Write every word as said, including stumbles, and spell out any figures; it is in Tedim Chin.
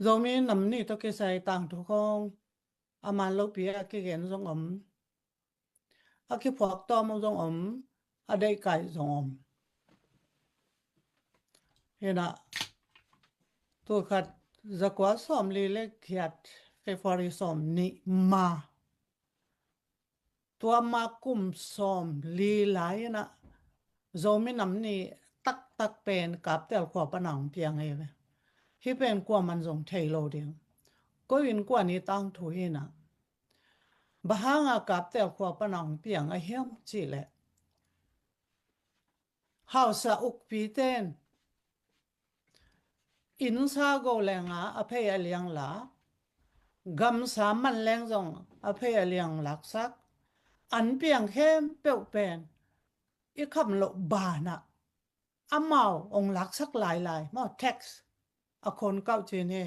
Zomi nam nih tawh kisai tangthu khawng a man lopi a kigen zong om, a kiphuak tawm zong om, a deihkaih zong om. Hi na, tul khat za kua sawmli le giat, February sawmnih ma, tua ma kum sawmli lai-in ah Zomi nam nih taktak pen Kaptel khua pan a hong piang hi ve. Hih pen kuaman zong thei lo ding. Koi innkuan i tangthu hi na, bang hanga Kaptel khua pan a hong piang a hiam cih leh, hausa ukpite'n innsa go lenga a phei a liang lak, gamsa man leng zong a phei a liang laksak, an piang khempeuh pen i kham loh banah amau hong laksak lailai maw, tax a khon kauh cin hi.